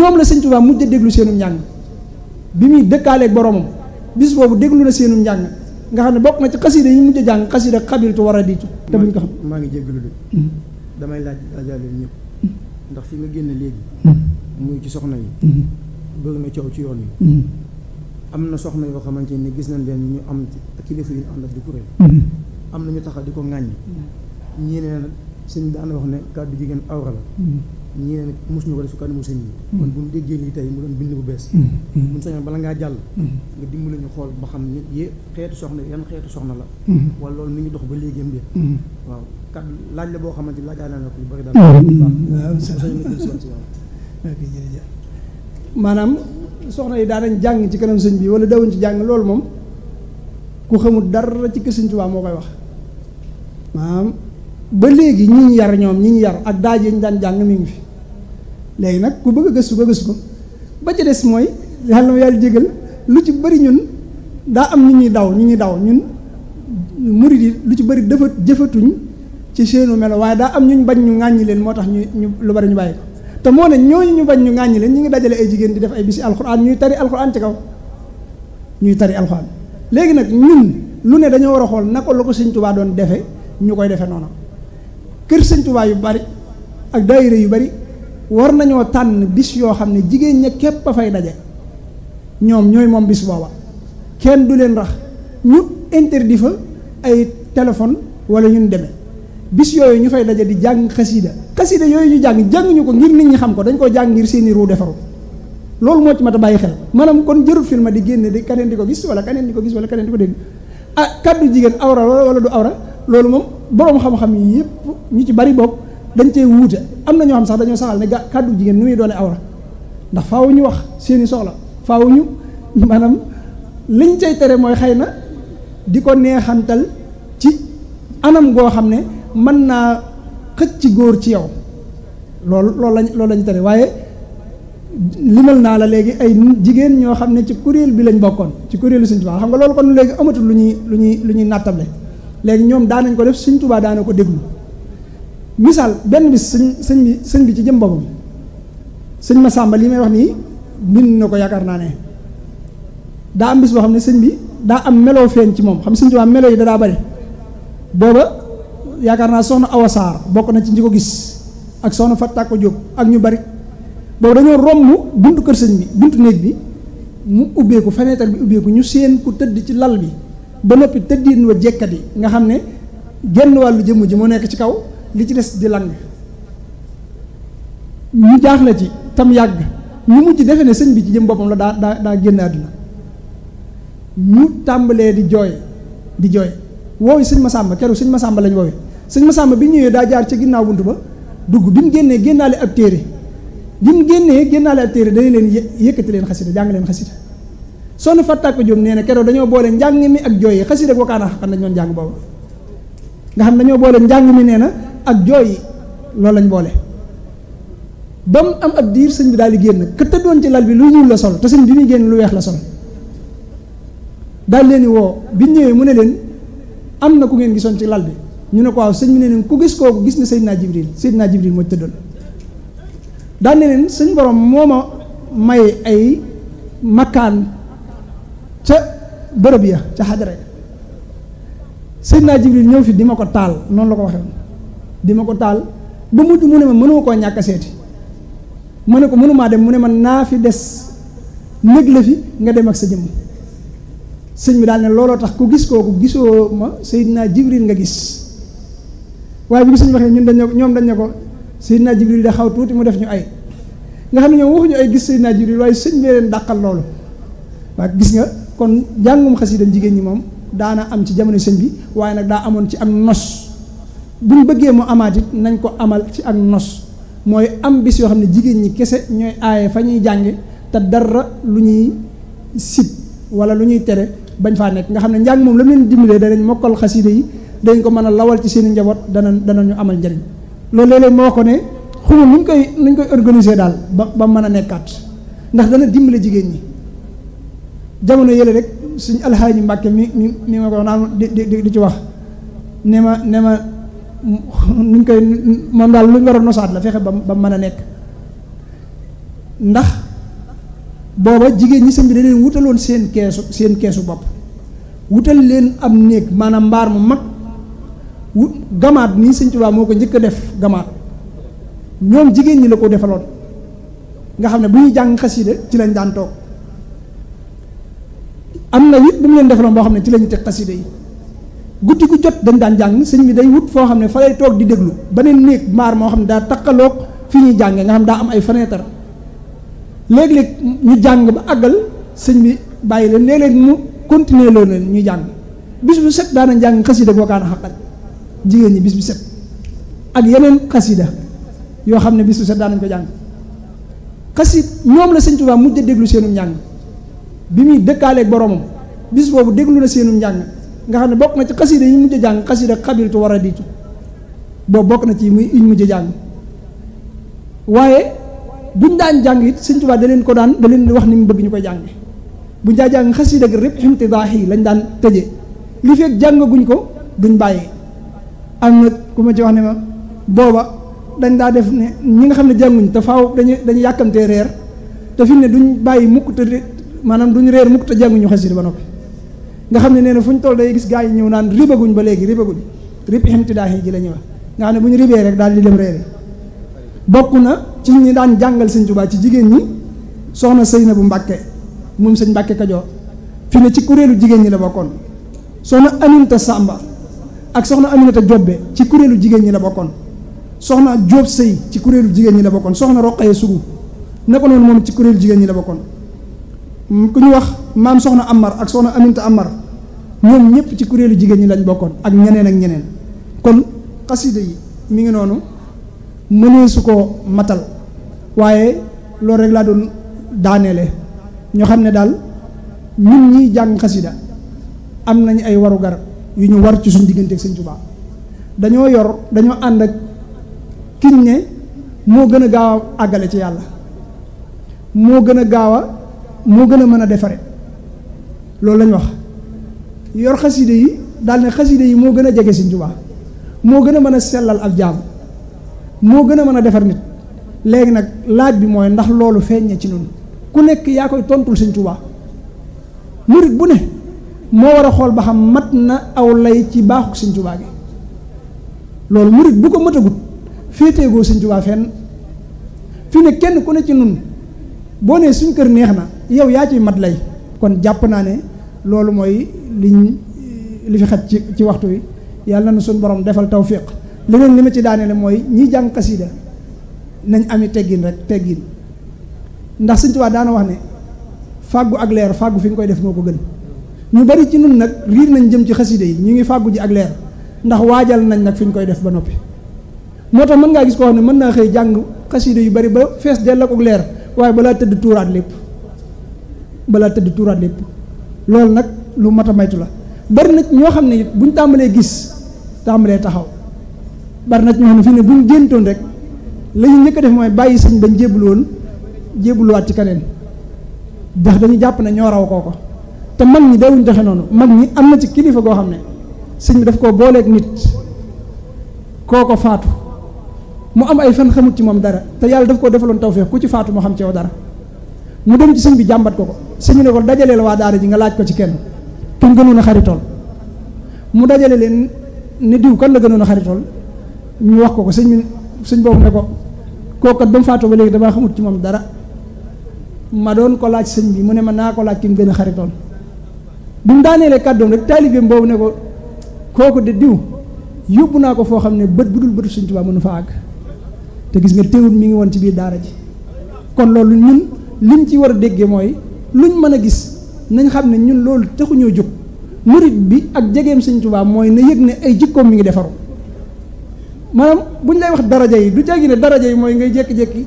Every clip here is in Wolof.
ñoom la sëñ Tuubaa mujj a déglu seenum njàng bi muy dëkkaaleeg boromam bis boobu déglu na seenum njàng nga xam ne bokk na ci xasida yi mujj a jàng xasida xabiltu war a diitu te buñ ko xam. maa ngi jéggalu de damay laajaale ñëpp ndax fi nga génne léegi muy ci soxna yi bëgg na coow ci yoon yi am na soxna yoo xamante ni gis nañ leen ñu am kilifa yu ànd ak di kuréel am na ñu taxaw di ko ŋàññi ñii ne nag sëñ daana wax ne kàddu jigéen awra la ñii ne nag mosuñu ko def su kàddu mu sëñ yi kon bu ñu déggee lii tey mu doon bind bu bees buñ sañoon bala ngaa jàll nga dimbali ñu xool ba xam ni xeetu soxna yan xeetu soxna la wala loolu mi ngi dox ba léegi am waaw kàddu laaj la boo xamante ni laajaa na ko lu bari daal maanaam soxna yi daanañ jàng ci kanam sëñ bi wala dawuñ ci jàng loolu moom ku xamul dara ci kër Sëñ Tuubaa moo koy wax maanaam ba léegi ñi ñu yar ñoom ñi ñu yar ak daaj yi ñu daan jàng mi ngi fi léegi nag ku bëgg a gëstu ko ba ca des mooy yàlla na yàlla jégal lu ci bëri ñun daa am ñu ñuy daw ñun murid yi lu ci bëri dafa jëfatuñ ci seenu melo waaye daa am ñu bañ ñu ŋàññi leen moo tax ñu lu bari ñu bàyyi ko te moo ne ñooñu ñu bañ ñu ŋàññi leen ñu ngi dajale ay jigéen di def ay bisi alxuraan ñuy tari alxuraan ci kaw ñuy tari alxuraan léegi nag ñun lu ne dañoo war a xool naka la ko Sëñ Tuubaa doon defe ñu koy defe noonu kër Sëñ Tuubaa yu bari ak daayira yu bari war nañoo tànn bis yoo xam ne jigéen ña képp a fay daje ñoom ñooy moom bis booba kenn du leen rax ñu interdit fa ay téléphone wala ñun demee bis yooyu ñu fay daje di jàng xasida yooyu ñu jànguñu ko ngir nit ñi xam ko dañ koo jàng ngir seeni ruu defaru loolu moo ci mat a bàyyi xel maanaam kon jërul film di génne di keneen di ko gis wala keneen di ko gis wala keneen di ko dégg kaddu jigéen awra wala du awra loolu moom boroom xam-xam yi yëpp ñu ci bari bopp dañ cee wuute am na ñoo xam sax dañoo saxal ne kaddu jigéen nu muy doone awra ndax faaw ñu wax seeni soxla faaw ñu maanaam liñ cay tere mooy xëy na di ko neexantal ci anam goo xam ne mën naa xëcc ci góor ci yow loolu lañ tere waaye limal naa la léegi ay jigéen ñoo xam ne ci kuréel bi lañ bokkoon ci kuréelu Sëñ Tuubaa xam nga loolu kon léegi amatul lu ñuy nattable léegi ñoom daanañ ko def Sëñ Tuubaa daana ko déglu misaal benn bis sëñ bi ci jëm boppam sëñ Masamba li may wax nii bind na ko yaakaar naa ne daa am bis boo xam ne sëñ bi daa am meloo feeñ ci moom xam Sëñ Tuubaa melo yi daa bari booba yaakaar naa soxna Awa Saar bokk na ci ñi ko gis ak soxna Fatak ko Jóob ak ñu bari boobu dañoo romb buntu kër sëñ bi buntu néeg bi mu ubbeeku fenêtre bi ubbeeku ñu séen ku tëdd ci lal bi ba noppi tëddin wa jekkat yi nga xam ne genn wàllu jëmm ji moo nekk ci kaw li ci des di lang ñu jaaxle ci tam yàgg ñu mujj defe ne sëñ bi ci jëm boppam la daa génn àdduna ñu tàmbalee di jooy woowu sëñ Masamba keroog sëñ Masamba lañ woowe sëñ Masamba bi ñëwee daa jaar ca ginnaaw buntu ba dugg bi mu génnee génnaale ab téere génnaale ab téere dañu leen yëkkati leen xasida jàng leen xasida soxna Fatak Jóob nee na keroog dañoo boole njàng mi ak jooy yi xasida ak wakaana xaqan lañ doon jàng boobu nga xam dañoo boole njàng mi nee na ak jooy yi loolu lañ boole ba mu am ab diir sëñ bi daal di génn ka tëddoon ci lal bi lu ñuul la sol te sëñ bi muy génn lu weex la sol daal leen di woo bi ñëwee mu ne leen am na ku ngeen gisoon ci lal bi ñu ne ko waaw sëñ bi ne leen ku gis kooku gis na Seydina Jibril moo tëddoon daal ne leen suñ borom moo ma may ay makkaan ca bërëb ya ca xadara ya Seydina Jibril ñëw fi di ma ko taal noonu la ko waxee di ma ko taal ba mujj mu ne ma mënoo koo ñàkk a seeti mu ne ko mënumaa dem mu ne ma naa fi des néeg la fi nga dem ak sa jëmm sëñ bi daal ne looloo tax ku gis kooku gisoo ma Seydina Jibril nga gis waaye bi sëñ waxee ñoom dañ ne ko Seydina Jibril de xaw tuuti mu def ñu ay nga xam ne ñoom waxuñu ay gis Seydina Jibril waaye sëñ bee leen dàqal loolu waaye gis nga kon jàngum xasiidam jigéen ñi moom daana am ci jamono sëñ bi waaye nag daa amoon ci ak nos buñ bëggee mu amaat it nañ ko amal ci ak nos mooy am bis yoo xam ne jigéen ñi kese ñooy aaye fa ñuy jànge te dara lu ñuy sib wala lu ñuy tere bañ faa nekk nga xam ne njàng moom la leen dimbalee danañ mokkal xasiida yi dañ ko mën a lawal ci seeni njaboot danañu amal njëriñ loolu léeg-léeg moo ko ne xumul nuñ koy organiser daal ba mën a nekkaat ndax dana dimbale jigéen ñi jamono yële rek suñ alxaaji Mbàkke mi ma ko naan di ci wax ne ma nuñ koy moom daal luñ war a nosaat la fexe ba mën a nekk ndax booba jigéen ñi sëñ bi da leen wutaloon seen keesu bopp wutal leen am néeg maanaam mbaar mu mag gamaat nii sëñ Tuubaa moo ko njëkk a def gamaat ñoom jigéen ñi la ko defaloon nga xam ne bu ñuy jàng xasida ci lañ daan toog am na it bu mu leen defaloon boo xam ne ci lañu teg xasida yi guddi gu jot dañ daan jàng sëñ bi day wut foo xam ne fa lay toog di déglu beneen néeg mbaar moo xam ne daa takkaloog fi ñuy jàngee nga xam daa am ay fenêtre léeg-léeg ñu jàng ba àggal sëñ bi bàyyi leen léeg-léeg mu continuer loolu leen ñuy jàng bis bu set daana jàng xasida boo kaan xaqal jigéen ñi bis bu set ak yeneen xasida yoo xam ne bis bu set daanañ ko jàng ñoom la sëñ Tuubaa mujj a déglu seenum njàng bi muy dëkkaaleeg boromam bis boobu déglu na seenum njàng nga xam ne bokk na ci xasida yi mujj a jàng xasida xabiltu war a diitu boobu bokk na ci muy iñ mujj a jàng waaye buñ daan jàng it sëñ Tuubaa da leen wax ni mu bëgg ñu koy jànge buñ daa jàng xasida gi rëpp ximtidaahi lañ daan tëje li fekk jàngaguñ ko duñ bàyyi. am na ku ma ci wax ne ma booba dañ daa def ne ñi nga xam ne jànguñ te faaw dañu yàkkamtee reer te fi ne duñ bàyyi mukk te maanaam duñ reer mukk te jànguñu xasida ba noppi nga xam ne nee na fu ñu toll day gis gaa yi ñëw naan ribaguñ ba léegi ribaguñ rib ximtidaahi ji la ñuy wax nga xam ne bu ñu ribee rek daal di dem reeri bokk na ci ñi daan jàngal sëñ Tuubaa ci jigéen ñi soxna Seynabu Mbàkke moom sëñ Mbàkke Kajoor fi ne ci kuréelu jigéen ñi la bokkoon soxna Aminta Samba ak soxna Aminata Jobbe ci kuréelu jigéen ñi la bokkoon soxna Jóob Sëy ci kuréelu jigéen ñi la bokkoon soxna Roqaye Sugu naka noonu moom ci kuréelu jigéen ñi la bokkoon ku ñu wax maam soxna Amar ak soxna Aminta Amar ñoom ñëpp ci kuréelu jigéen ñi lañ bokkoon ak ñeneen kon xasida yi mi ngi noonu mënee su ko matal waaye loolu rek laa doon daaneele ñoo xam ne daal ñun ñiy jàng xasida am nañ ay warugar yu ñu war ci suñ diggante ak sëñ Tuubaa dañoo ànd ak kiñ ne moo gën a gaaw a àggale ci yàlla moo gën a mën a defare loolu lañ wax yor xasida yi daal ne xasida yi moo gën a jege sëñ Tuubaa moo gën a mën a sellal ab jaam moo gën a mën a defar nit léegi nag laaj bi mooy ndax loolu feeñ na ci noonu ku nekk yaa koy tontul sëñ Tuubaa murit bu ne moo war a xool ba xam mat na aw lay ci baaxuk sëñ Tuubaa gi loolu murit bu ko matagut féeteegoo sëñ Tuubaa fenn fi ne kenn ku ne ci nun boo nee suñ kër neex na yow yaa ciy mat lay kon jàpp naa ne loolu mooy li fi xet ci waxtu wi yàlla na suñ borom defal tawfiq leneen li ma ci daaneele mooy ñiy jàng xasida nañ ami teggin rek teggin ndax sëñ Tuubaa daana wax ne fàggu ak leer fàggu fi nga koy def moo ko gën ñu bari ci nun nag riir nañ jëm ci xasida yi ñu ngi fàggu ji ak leer ndax waajal nañ nag fi ñu koy def ba noppi moo tax mën ngaa gis koo xam ne mën naa xëy jàng xasida yu bari ba fees dell ak leer waaye balaa tëdd tuuraat lépp loolu nag lu mat a maytu la bari na ñoo xam ne it buñ tàmbalee gis tàmbalee taxaw bari na ñoo xam ne fii ne buñ géntoon rek la ñu njëkk a def mooy bàyyi sëñ bañ jébbaluwaat ci keneen ndax dañu jàpp ne ñoo raw kooko te mag ñi dawuñ doxe noonu mag ñi am na ci kilifa goo xam ne sëñ bi daf koo booleeg nit kooko faatu mu am ay fan xamut ci moom dara te yàlla daf koo defaloon tawfeex ku ci faatu moo xam ci yow dara mu dem ci sëñ bi jàmbat ko sëñ ne ko dajaleel waa daara ji nga laaj ko ci kenn ki mu gënoon a xaritool mu dajale leen ne diw kan la gënoon a xaritool ñu wax ko sëñ boobu ne ko kookat ba mu faatu ba léegi damaa xamut ci moom dara ma doon ko laaj sëñ bi mu ne ma naa ko laaj ki mu gën a xaritool bi mu daaneelee kàddoom rek taalibeem boobu ne ko kooku de diw yóbbu naa ko foo xam ne bët bu dul bëtu sëñ Tuubaa mënu fa àgg te gis nga teewul mi ngi woon ci biir daara ji kon loolu ñun liñ ci war a déggee mooy luñ mën a gis nañ xam ne ñun loolu taxuñoo jóg murit bi ak jegeem sëñ Tuubaa mooy na yëg ne ay jikkoom mi ngi defaru maanaam buñ lay wax daraja yi du jéggi ne daraja yi mooy ngay jékki-jékki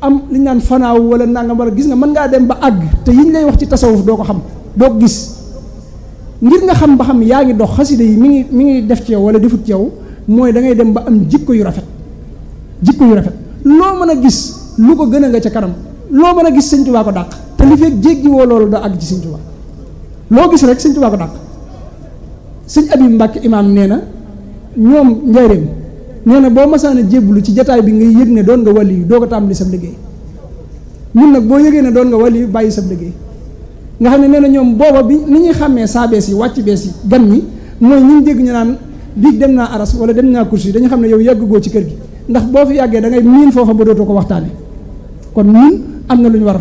am li ñu naan fanaaw wala nangam wala gis nga mën ngaa dem ba àgg te yiñ lay wax ci tasawuf doo ko xam doo ko gis ngir nga xam ba xam yaa ngi dox xasida yi mi ngi def ci yow wala defut ci yow mooy da ngay dem ba am jikko yu rafet loo mën a gis lu ko gën a nga ca kanam loo mën a gis sëñ Tuubaa ko dàq te li fekk jéggi woo loolu da àgg ci sëñ Tuubaa loo gis rek sëñ Tuubaa ko dàq sëñ Abi Mbàkke imaam nee na ñoom njaareem nee na boo masaan a jébbalu ci jataay bi ngay yëg ne doon nga wàlli yu doo ko tàmbali sam liggéey ñun nag boo yëgee ne doon nga wali bàyyi sab liggéey nga xam ne nee na ñoom booba bi ni ñuy xàmmee saa bees yi wàcc bees yi gan ñi mooy ñu dégg ñu naan biig dem naa aras wala dem naa kursi dañu xam ne yow yàggugoo ci kër gi ndax boo fi yàggee da ngay miin foofa ba dootoo ko waxtaane kon ñun am na lu ñu war